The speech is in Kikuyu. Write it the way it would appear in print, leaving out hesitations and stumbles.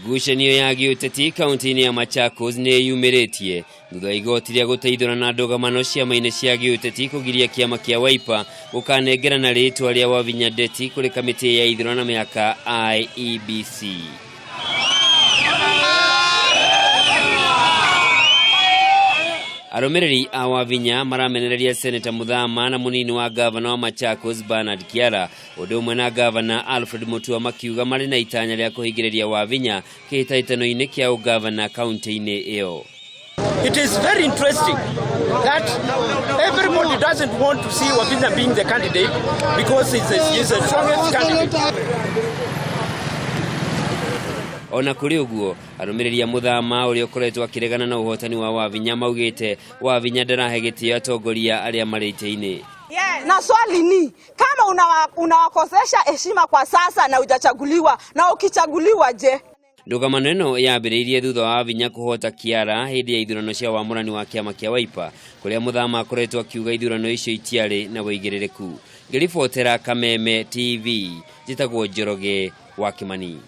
Ngucanio ya gĩũteti kaunti-inĩ ya Machakos nĩ yumĩrĩtie thutha wa igoti rĩa gũteithũrana ndũgamano ciama-inĩ cia gĩũteti kũgiria kĩama kĩa Wiper gũkanengerana rĩtwa rĩa Wavinya Ndeti kũrĩ kamĩtĩ ya ithurano na mĩhaka IEBC. Arũmĩrĩri a Wavinya maramenereria Seneta Muthama na mũnini wa gavana wa Machakos Bernard Kiara ũndũ ũmwe na gavana Alfred Mutua makiuga marĩ na itanya rĩa kũhingĩrĩria Wavinya kĩhĩtahĩtano-inĩ kĩa ũgavana kaunti-inĩ ĩyo. It is very interesting that everybody doesn't want to see Wavinya being the candidate because he's the strongest candidate. Ona kũrĩ ũguo, arũmĩrĩri a Muthama ũrĩa ũkoretwo akĩregana na ũhotani wa Wavinya maugĩte Wavinya ndarahe gĩtĩo atongoria arĩa marĩ itĩ-inĩ. Na swali ni kama unawakosesha heshima kwa sasa na hujachaguliwa, na ukichaguliwa je? Ndũgamano ĩno yambĩrĩirie thutha wa Wavinya kũhota Kiara hĩndĩ ya ithurano cia wamũrani wa kĩama kĩa Wiper kũrĩa Muthama akoretwo akiuga ithurano icio itiarĩ na ũigĩrĩrĩku. Ngĩribotera Kameme TV, njĩtagwo Njoroge wa Kimani.